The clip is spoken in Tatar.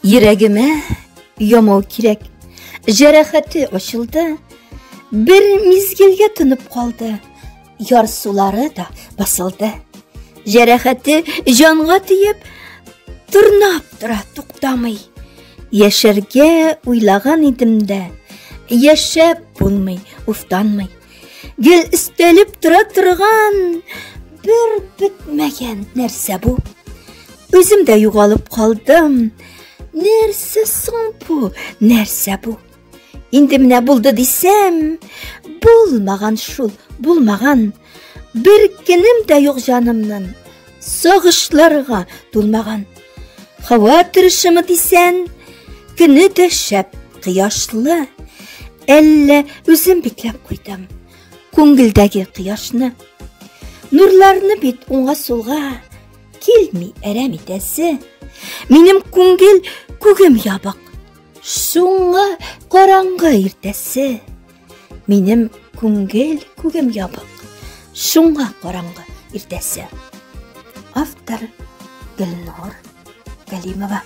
Йөрәгемә ямау кирәк. Җәрәхәте ачылды. Бер мизгелгә тынып калды. Ярсулары да басылды. Җәрәхәте җанга тиеп, тырнап тора, туктамый. Яшәргә уйлаган идем дә, яшәп булмый, уфтанмый. Гел өстәлеп тора торган бер бетмәгән нәрсә бу. Үзем дә югалып калдым. Нәрсә соң бу? Нәрсә бу? Инде менә булды дисәм, булмаган шул, булмаган. Бер көнем дә юк җанымның. Сагышларга тулмаган. Һава торышымы дисән, көне дә шәп, кояшлы. Әллә үзем бикләп куйдым күңелдәге кояшны. Нурларны бит уңга сулга килми әрәм итәсе. Минем күңел күгем ябык. Шуңа караңгы иртәсе. Минем күңел күгем ябык. Шуңа караңгы иртәсе. Автор Гөлнур Галимова.